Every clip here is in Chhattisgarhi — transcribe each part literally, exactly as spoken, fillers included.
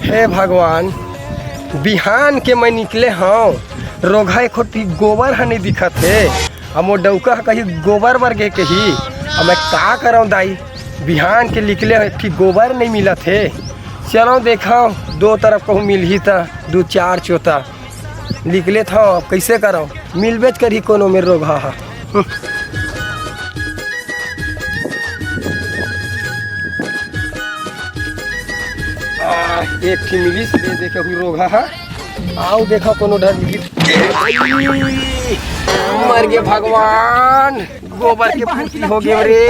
हे भगवान, बिहान के मैं निकले हंव, रोगहा एक ठो गोबर ह नइ दिखत हे। अब मोर डउका ह कहीं गोबर बर गे कही, अब मैं का करंव दाई? बिहान के निकले हंव, एक ठी गोबर नइ मिलत हे। चलंव देखंव, दो तरफ कहूँ मिलही त दू चार चोता। निकले थंव, अब कइसे करंव? मिलबेच करही कोनो मेर रोगहा ह। आ, एक ठी मिलिस, ये देखे हुई रोगहा ह। आउ देखा कोनो डहर मिलिस। मर गे भगवान, गोबर के फुर्ती हो गे रे।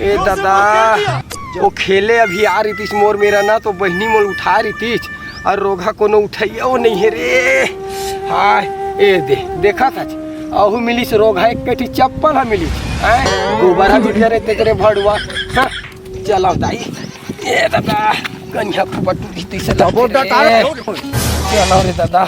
ए दादा, वो खेले अभी आ रहितिस मोर मेरा ना, तो बहिनी मोल उठा रहितिस, अउ रोगहा कोनो उठइया वो नइ हे रे। हाय, ए दे, देखा था, अहू मिलिस रोगहा, एक कठी चप्पल ह मिलिस। हैं? गोबर ह भी करे तेकरे भड़ुआ। हाँ, चलव दाई। ए दादा, कनिहा खूब टूरी तइसे लगथे रे। चलव रे दादा।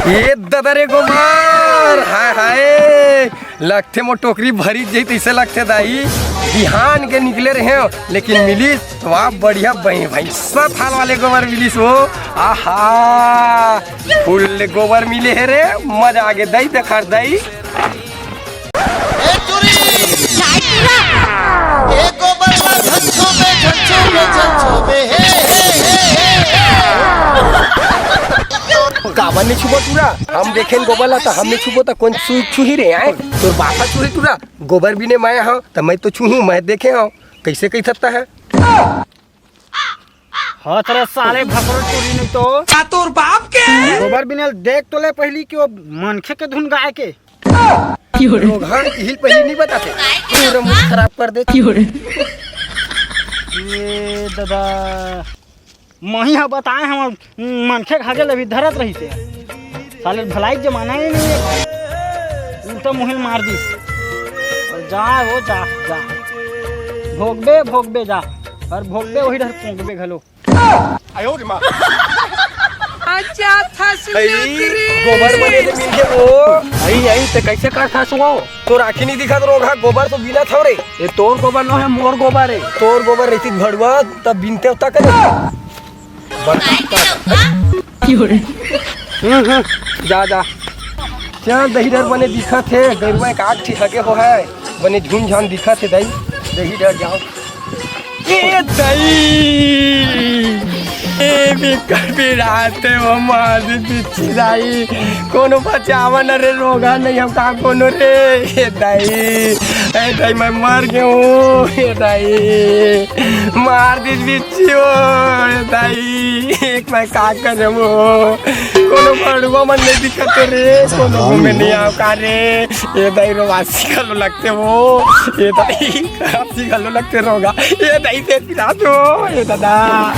ए ददा रे गोबर, हाय हाय, लगथे मोर टोकरी भरी जही तइसे लगथे दाई। बिहान के निकले रहेंव, लेकिन मिलिस तो आप बढ़िया बही भैंसा थाल वाले गोबर मिलिस वो। आहा, फुल गोबर मिले हे रे, मजा आगे दाई, देखा दाई। ए टुरी! ए गोबर ला झन छूबे, झन छूबे, झन छूबे, हे, हे, हे, हे, हे। काबर नइ छूबो टूरा? हम देखेन गोबर ला त हम नइ छूबो त कोन छू-, छूही रे, आय? तोर बाप ह छूही टूरा? गोबर बिने मैं हंव, त मैं तो छूहूं, मैं देखे हंव। कइसे कहि सकता है? हत रे साले भकरो टूरी नइ तो। का तोर बाप के? गोबर बिने ल देख तो ले पहिली कि वो मनखे के धुन गाय के। रोगहा इही ल पहिली नइ बताते। पूरा मूड खराब कर दे। ए ददा, मही ह बताए हंव मनखे के हगे ल अभी धरत रहिसे। साले भलाई के जमाना ही नइ हे। उल्टा मुँहे ल मार दिस। अउ जा वो जा, जा। भोगबे, भोगबे जा। अउ भोगबे वही डहर भोगबे घलो। अच्छा था अई, सुंदरी। गोबर बने ले मिल गे वो। अई, अई, ते कइसे करथस वो? तोर आँखी नइ दिखत रोगहा, गोबर तो बिनत हंव रे। ए तोर गोबर नो हे, मोर गोबर हे। तोर गोबर रहितिस भड़ुआ, तब बिनतेंव त करे। बड़का। हम्म, हम्म, जा, जा। चल, दही डर बने दिखत हे, गरुवा एक आठ ठी हगे हो हे, बने झुमझाम दिखत हे दाई, दही डर जाओ। ए दाई, ए बिकट पिरात हे वो मार दे बिच्छी दाई, कोनो बचावा न रे, रोगहा नइ हंव का कोनो रे, ए दाई, ए दाई, मैं मर गेंव, ए दाई, मार दिस बिच्छी वो, ए दाई, एक मैं का करंव वो, कोनो भड़ुआ मन नइ दिखत रे, कोनो घूमे नइ आव का रे, ए दाई, रोवासी घलो लगथे वो, ए दाई, रोवासी घलो लगथे रोगहा, ए दाई, ते पिला दो, ए दादा।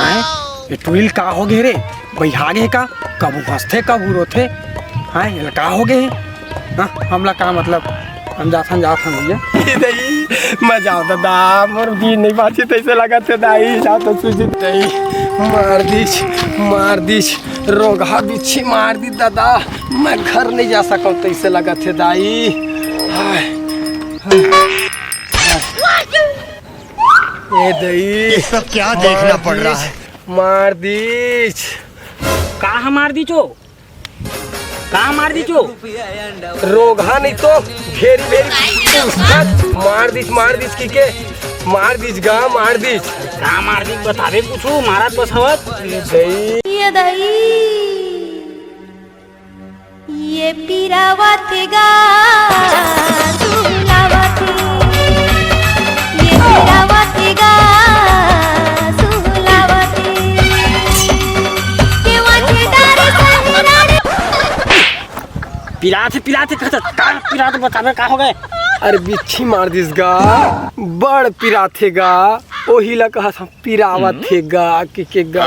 हैं? ये टुरी ल का हो गे रे? बइहा गे का? कभू हंसथे, कभू रोथे। हाँ, ये का हो गे? हाँ, हमला का मतलब? हम जाथन, जाथन भैया। ए दाई, मैं जाओ दादा, मोर जी नइ बाँची तइसे लगत हे दाई, जाओ तो सुजी दाई। मार दिस, मार दिस, रोगहा बिच्छी मार दिस दादा, मैं घर नइ जा सकंव तइसे लगत हे दाई। हाय, हाय, हाय। ए दाई, ये सब क्या देखना पड़ रहा है? मार दिस। का ह मार दिस वो? का मार दिस वो? रोगहा नइ तो भेरी भेरी पूछत, मार दिस, मार दिस कहिके, मार दिस गा, मार दिस। का मार दिस बताबे कुछु, मारत बस हवत। ए दाई। ए दाई। ये पिरावत गा सुहलावत, ये पिरावत गा सुहलावत, के वाचे डारे सहरारे। पिराथे, पिराथे कहत, का पिराथे बताबे का हो गे? अरे बिच्छी मार दिस गा, बड़ पिराथे गा, ओही ला कहत हंव पिरावत हे गा, के, के गा।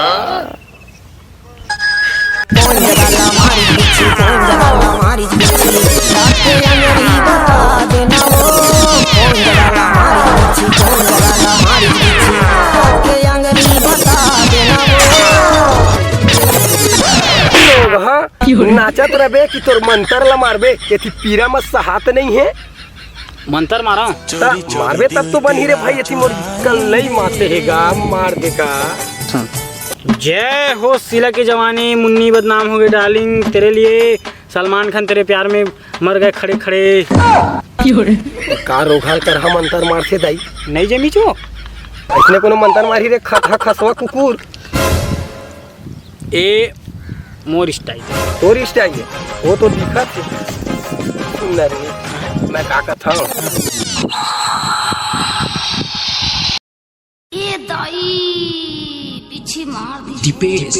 लोग ह नाचत रबे कि तोर मंतर ला मारबे, एती पीरा म सहात नइ हे। मंतर मारा। त मारबे तब तो बनही रे भाई, एती मोर कल्लई माते हे गा, मार दे का। जय हो शीला की जवानी, मुन्नी बदनाम हो गई डार्लिंग, तेरे लिए सलमान खान तेरे प्यार में मर गए खड़े खड़े। का रोघाल करहा मंतर मारथे दाई? नहीं जमी चो। अइसने कोनो मंतर मारही रे खतहा खसवा कुकुर। ए मोर स्टाइल। तोर स्टाइल हे, वो तो दिखत हे। सुन ना रे, मैं का कथंव। ए दाई, पीछे मार दी। दीपेश,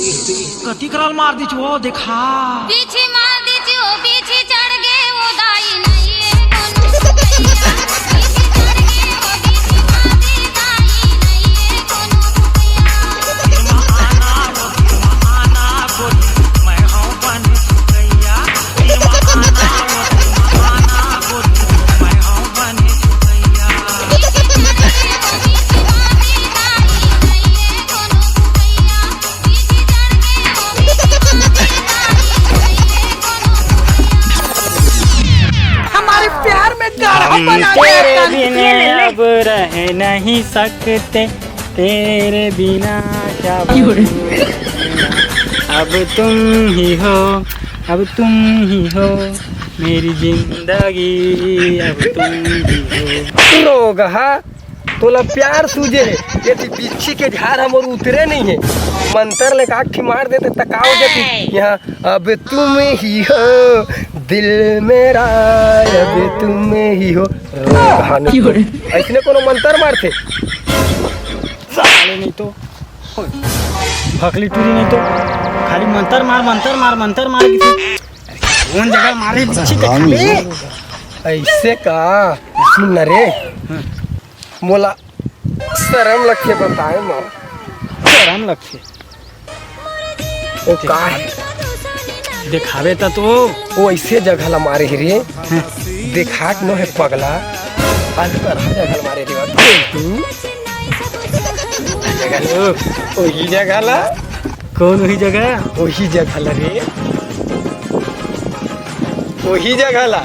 कति कराल मार दी वो देखा। पीछे मार दी वो, पीछे चढ़ गए वो दाई, नहीं ये कोनो भैया। पीछे चढ़ गए वो, पीछे मार दी दाई, नहीं ये कोनो भैया। हमारे प्यार में गाढ़ा हम बना दिया तेरे बिन अब रह नहीं सकते, तेरे बिना क्या बोलूं। अब तुम ही हो, अब तुम ही हो मेरी जिंदगी, अब तुम ही हो। रोगहा, तोला प्यार सूझे हे, एती बिच्छी के झार हमर उतरे नहीं हे। मंतर ले काठी मार देते त का हो जाती। यहाँ अब तुम ही हो दिल मेरा, अब तुम ही हो। रोगहा नहीं तो। अइसने कोनो मंतर मारथे। साले नहीं तो। भकली टूरी नहीं तो। खाली मंतर मार, मंतर मार, मंतर मार की थी। कौन जगह मारे बिच्छी के खाले? अइसे का? सुन ना रे। मोला सरम लगथे बताए म। सरम लगथे। ओ का हे? देखाबे त तो। ओ अइसे जगह ला मारे हे रे। हाँ। देखात नो हे पगला। अलकरहा जगह ला मारे रे। तू जगह ला। ओही जगह ला। कौन ओही जगह? ओही जगह ला रे। ओही जगह ला।